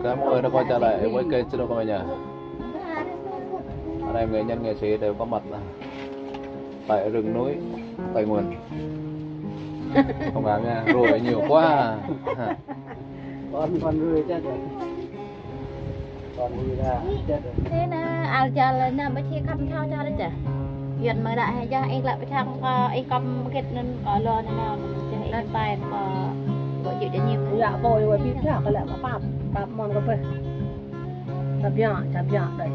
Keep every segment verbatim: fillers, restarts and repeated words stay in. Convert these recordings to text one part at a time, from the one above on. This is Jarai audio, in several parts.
Các em ơi, nó quay trở lại với kênh Siro Kamanya. Anh em nghệ nhân nghệ sĩ đều có mặt tại rừng núi Tây Nguyên. Thông cảm nha, ruồi nhiều quá. Con, con ruồi chết rồi. Kon ui ra, chết rồi. Thế nè, al jal nè, bác sĩ khăm thao cho đấy chứ. Yết mơ đã hay cho, ih lăp bơčhăng kơ, ih kăm kĕt nŭn kơ lo nè nè, cho ih pai kơ, kơ chịu trách nhiệm. Yă, bôi, bôi, bip dah, kơ lăp pap, pap mon kơ peh. Tap yă, tap yă đấy.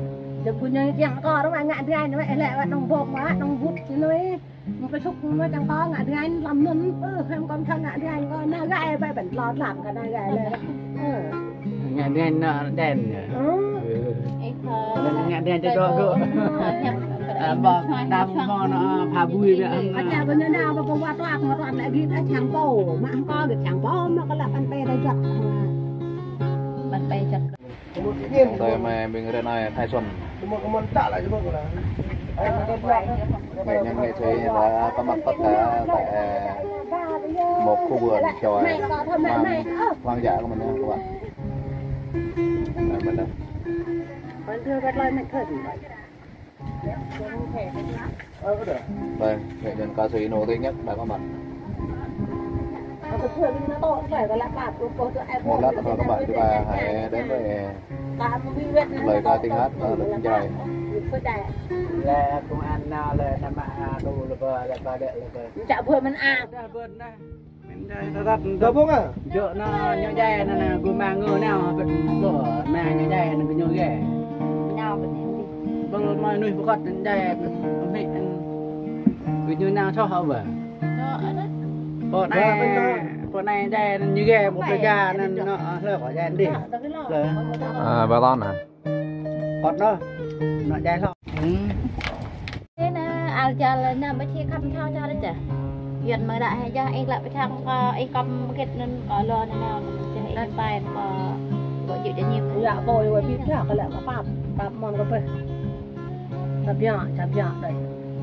Jơ̆ punya yang kơ, rơma ngă dai, nè, lĕ, wă nong bok, wă nong but, nè. Mă pơsŭk mă čang kơ ngă dai lăm nŭn, ơ, hem kăm thang ngă dai kơ na gai bai bĕn lăp lăp kơ na gai lĕ. Ơ. Ngă dai nă đen yă. Ơ. Ơ. Ngă dai čơdŏ gơ̆. Ơ, bă, tam mă nă pha bui yă. Ơ, ča kơ nă nă bă pơwat wat mă tuan lĕ git ơ čang pô. Mă kơ git čang pô mă kơ lăp păn pe dai jăk. Păn pe jăk. Tôi mà mình ra này khai xuân. Nghệ nhân nghệ sĩ đã có mặt tất cả tại, à, một khu vườn chòi hoang, hoang dã của mình nha các bạn. Đây, mình đây. Đây, nghệ nhân ca sĩ nổi tiếng nhất đã có mặt. Một lát nữa các bạn, chúng ta hãy đến với lời ca tiếng hát, ờ, được trình bày. Lĕ công an nao lĕ nama aku lĕ bơ, lĕ bơ đĕ lĕ bơ. Chả bơ mơ̆n a. Dah bơ nah. Gabung ah? Jơ̆ nă ñu djai nă, nă, gơ̆ mă ngă nao, bơ, bơ, mă ñu djai nă, gơ̆ ñu djai. Nao bơ nă. Bơ mă nuih pơkŏt djai, mă, gơ̆ ñu nao soh hă bơ. Pơ anai, pơ anai djai nă, ñu djai, bơ pơga nă, nă, hlơi kơ djai đih. Hlơi. À, ba lon hă? Kŏt nă, nă djai hlơi. Thế nè, al jal nè, bác sĩ khăm thao cho đấy chứ. Yết mơ đã hay cho, ih lăp bơčhăng kơ, ih kăm kĕt nŭn kơ lo nè nè, cho ih pai kơ, kơ chịu trách nhiệm. Yă, bôi, bôi, bip dah, kơ lăp pap, pap mon kơ peh. Tap yă, tap yă đấy.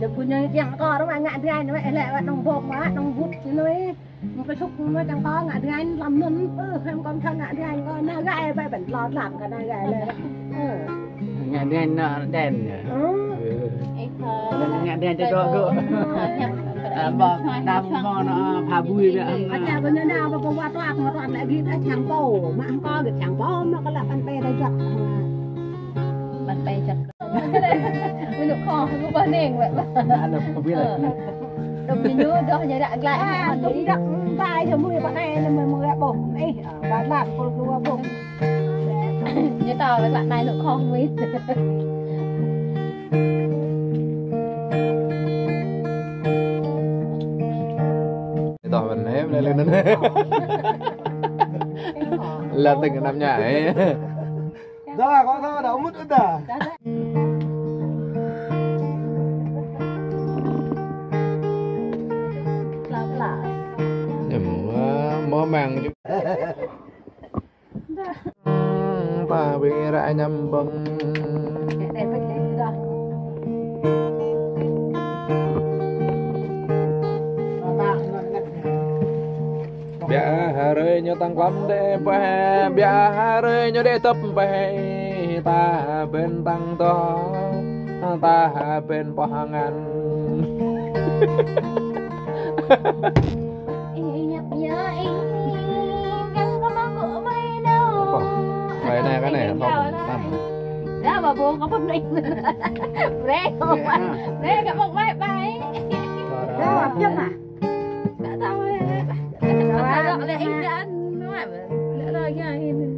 Jơ̆ punya yang kơ, rơma ngă dai, nè, lĕ, wă nong bok, wă nong but, nè. Mă pơsŭk mă čang kơ ngă dai lăm nŭn, ơ, hem kăm thang ngă dai kơ na gai bai bĕn lăp lăp kơ na gai lĕ. Ơ. Ngă dai nă đen yă. Ơ. Ơ. Ngă dai čơdŏ gơ̆. Ơ, bă, tam mă nă pha bui yă. Ơ, ča kơ nă nă bă pơwat wat mă tuan lĕ git ơ čang pô. Mă kơ git čang pô mă kơ lăp păn pe dai jăk. Păn pe jăk. Mơnŭ kho, mơnŭ kho neng wă. Nă, nă, kơ bui lĕ. Ơ. Dŏ mơnŭ dŏ ñu ră glăi. À, dŏ ră glăi, jơmui pă anai, nă mơ̆ mơ̆ boh. Ih, à, ba lăp, kơ kơ boh. Ñu ta wă glăi anai nŭ kho mui. Dŏ bơnai, bơnai lĕ nŭn. Lăp tơ̆ng năm nhai. Dah, kâo thâo dah, mŭt dah. Pla, pla. Ơ, mơ̆, mơ̆ măng. Ơ, ta ƀing ră ñăm ƀơ̆ng. Ơ, ơ, ƀơ̆ng dah. Biă hrơi ñu tăng klăm đĕ pơhai, biă hrơi ñu đĕ tơp pơhai, ta bĕn tăng tŏ, ta bĕn pơhơngăn. Ih, ih, ñăp, ñă, ih, kăng kơ mă kơ mai nao. Apa? Mai nao kơ anai, tŏm, tăm. Dah, ba bông kơ pơnai. Bre, bre, kơ mă mai bai. Dah, apjăm ah. Dah tao lĕ. Dah tao lĕ, ih, dah ăn, nuai. Dah lĕ, ya, ini.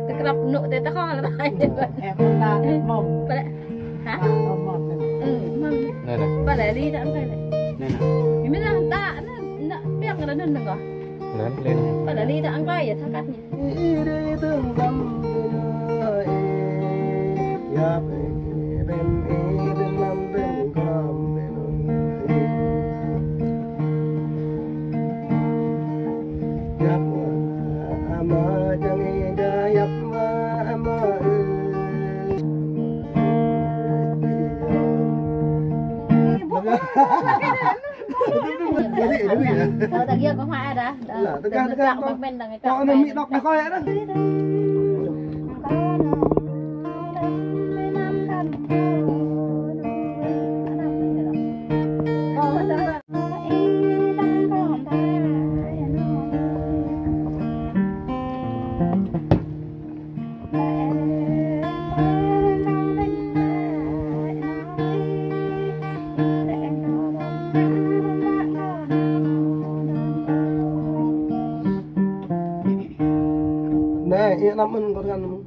Tơkrăp nŭ tê tơkho lĕ bai. Em ta mông. Hă? Mông. Ơ, mông. Anai, anai. Pă lĕ li dah ăn bai lĕ. Anai, anai. Ini dah ta, anai, anai, piang dah anai nengah. Anai, anai. Pă lĕ li dah ăn bai ya, tha kăt ñu. Ơ, ta kiăng kơ hmâo dah. Dah, tơgah, tơgah, tơgah. Kâo anai mĭn dong kơ kâo dah. Nè, ih năm mơ̆n kơ rơngan mơ̆n.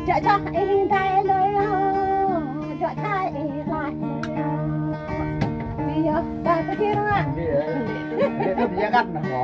Djă čah ih đai lơi hŏ, djă čah ih laih lơi hŏ. Ƀiă, đai pơkir hă? Ƀiă, ƀiă, ƀiă kăt anai hŏ.